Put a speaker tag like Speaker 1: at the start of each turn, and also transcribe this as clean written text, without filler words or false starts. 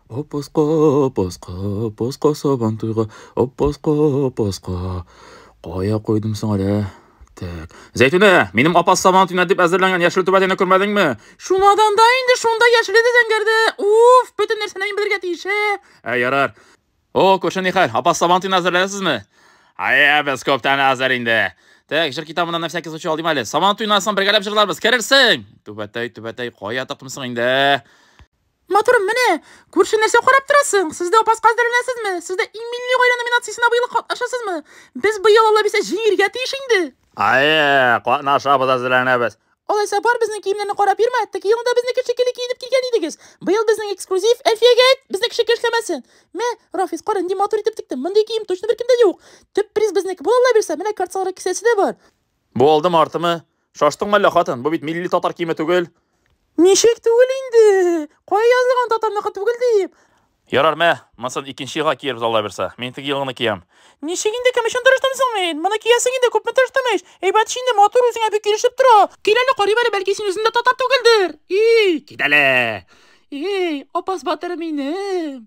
Speaker 1: Апаска, Апаска, Апаска Сабан туйга, Апаска, Апаска. Кая куйдым соң әле? Так. Зәйтүнә, минем Апас Сабан туена дип әзерләнгән яшел түбәтәйне күрмәдеңме? Шунадан да инде шунда яшеле дә зәңгәрдә. Уф, бөтен нәрсәне мин белергә тиеш. Ә, ярар. О, күрше, нихәл? Апас Сабан туена әзерләнәсезме? Әйе, без күптән әзер инде. Так, җыр китабыннан на всякий случай алдым әле. Сабан туеннан соң бергәләп җырларбыз. Керерсең. Түбәтәй, түбәтәй, кая тактым соң инде?
Speaker 2: Матурым, менә, күрше, нәрсә карап торасың? Сез дә Апаска әзерләнәсезме? Сез дә иң милли гаилә номинациясенә быел катнашасызмы? Без быел, Алла бирсә, җиңергә тиеш инде.
Speaker 1: Әйе, катнашабыз, әзерләнәбез.
Speaker 2: Алайса бар, безнең киемнәрне карап йөрмә. Теге елны да безнеке шикелле киенеп килгән идегез. Быел безнең эксклюзив, Әлфиягә әйт, безнеке шикелле эшләмәсен. Мә, Рафис, кара, нинди матур итеп тектем. Мондый кием точно беркемдә юк. Төп приз безнеке була, Алла бирсә. Менә картсалары кесәсе дә бар.
Speaker 1: Бу алдымы, артымы? Шаштыңмы әллә, хатын? Бу бит милли татар киеме түгел.
Speaker 2: Ничек түгел инде? Кая язылган татарныкы түгел дип?
Speaker 1: Ярар, мә, монысын икенче елга киярбез, Алла бирсә. Мин теге елгыны киям.
Speaker 2: Ничек инде, кем өчен тырыштым соң мин? Моны киясең инде, күпме тырыштым ич. Әйбәт инде, матур, үзеңә бик килешеп тора. Кил әле, карыйм әле, бәлки син үзең дә татар түгелдер.
Speaker 1: И, кит әле.
Speaker 2: Эй, Апас батыры минем.